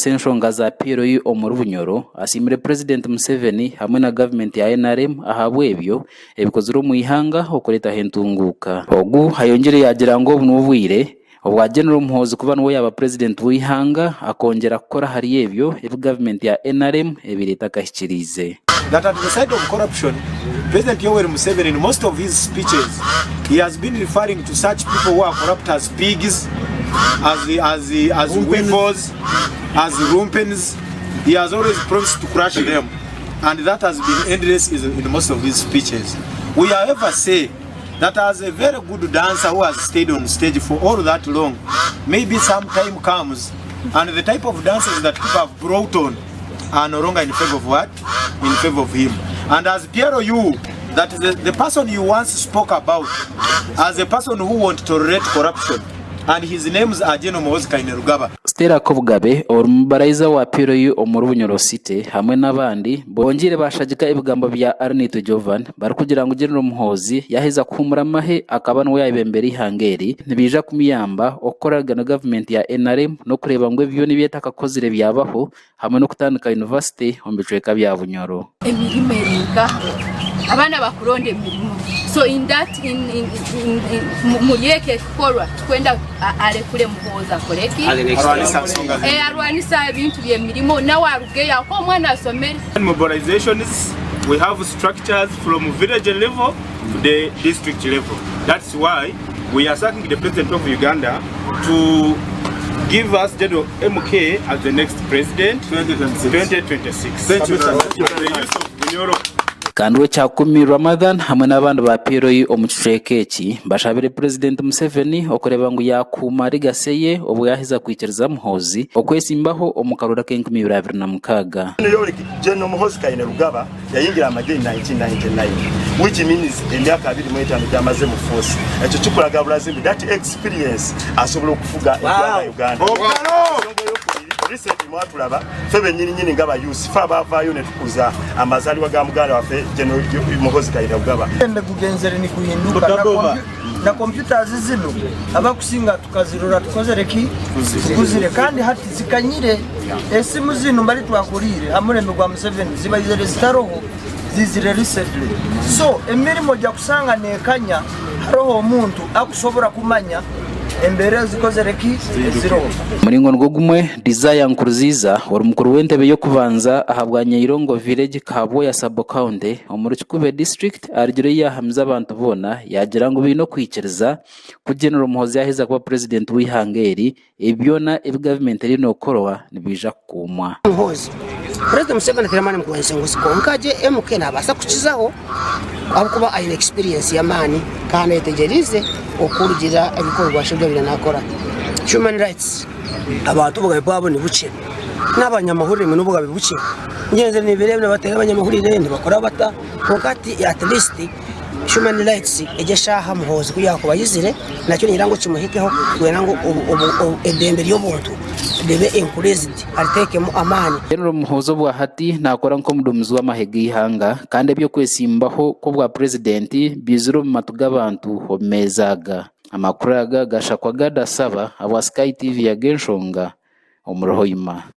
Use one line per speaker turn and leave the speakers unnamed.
Orikutebeekanisa enshonga za PLU omuri Bunyoro asiimire Purezidenti Museveni hamwe na gavumenti ya nrm ahabw'ebyo ebikozirwe omu ihanga okureetaho entunguuka. Ogu ayongyire yaagira ngu obu n'obwire obwa General Muhoozi kuba niwe yaaba Purezidenti w'eihanga akongyera kukora ahari ebyo ebi gavumenti ya nrm ebaire etakahikiriize.
That at the side of corruption, President Yoweri Museveni in most of his speeches he has been referring to such people who are corrupt as pigs, as, as, as weevils, as rumpens. He has always promised to crush them and that has been endless in most of his speeches. We however say that as a very good dancer who has stayed on stage for all that long, maybe some time comes and the type of dances that people have brought on are no longer in favor of what? In favor of him. And as PLU, that the, the person you once spoke about as a person who won't tolerate corruption, and his names are General Muhoozi Kainerugaba.
Stella Kobugabe ori mubarayiza wa PLU omuri Bunyoro City hamwe n'abandi bongyeire bashagika ebigambo bya Arinaitwe Jovan barikugira ngu General Muhoozi yaheza kuhumura amahe akaba niwe yayebembera eihanga eri nibaija kumuyamba okukoragana na gavumenti ya nrm n'okureeba ngu ebi byona ebi etakakozire byabaho hamwe n'okutandika yunivasite omu bicweka bya Bunyoro.
Emirimo eri nkaha? Abaana bakuronda emirimo so in that in, in, in, in, muri eki ekikorwa tukwenda arekure Muhoozi akore ki?
Arwanise nsonga
ze. Eh, arwanise ebintu by'emirimo nawe arugeyo ahakuba omwana asomere.
Mobilizations, we have structures from village level to the district level. That's why we are asking the president of Uganda to give us General MK as the next president
2026.
2026.
Thank you very much.
The use of Bunyoro.
Kandi we Kyakumi Ramadhan hamwe n'abandi ba PLU omu kicweka eki bashabire Purezidenti Museveni okureeba ngu yakuuma legacy ye obu yaaheza kwikiriza Muhoozi okwesimbaho omu karuuru ak'enkumi ibiri abiri na mukaaga.
General Muhoozi Kainerugaba yayingira amagye in 1999 which means emyaka 25 gyamaze mu force ekyo kikulaga bulazi nti that experience asobola okufuga eggwanga Uganda. Ensonga eyokubiri recently mwatulaba ffe bennyini nyini nga ba youth ffe abaavaayo ne tukuza amazaalibwa ga muganda waffe General Muhoozi Kainerugaba.
Omulembe gugenzere niguhinduka na computers zinu abakusinga tukazirora tukozere ki tukuzire kandi hati zikanyire esimu zinu mbali twakuriire ha mulembe gwa Museveni zibaizire zitaroho zizire recently so emirimo ojja kusanga nekanya haroho omuntu akusobora kumanya embeera ezikozere ki eziroho.
Omuringo nigwo gumwe, Desire Nkuruziza ori mukuru w'entebe y'okubanza ahabwa Nyairongo Village Kabwoya Sub County omuri Kikube District arugireyo yaahamiza abantu boona yaagira ngu baine okwikiriza ku General Muhoozi yaaheza kuba Purezidenti w'eihanga eri, ebi byona ebi gavumenti eriyo neekorwa nibiija kukuumwa.
Muhoozi, Purezidenti Museveni taine maani mukurwanisa enguzi kwonka gye MK nabaasa kukizaho ahabw'okuba aine experience y'amaani kandi ayetegyereize okurugirira ebikorwa ebi abaire nakora. Human rights, abantu obugabe bwabo nibukye n'abanyamahurire mwine obugabe bukye ngyenzire nibireeba nibateera abanyamahurire nibakora bata kwonka hati at least Human rights egi eshaaha Muhoozi ku yaakuba aizire nakyo niinyenda ngu kimuhikeho kwenda ngu eidembe ry'obuntu ribe increased ariteekemu amaani.
General Muhoozi obwahati nakora nk'omuduumizi w'amahe g'eihanga kandi eby'okwesimbaho kw'obwa purezidenti byizire omu matu g'abantu omu meezi aga. Amakuru aga gashakwa Gad Asaba ahabwa Sky TV ag'enshonga omuri Hoima.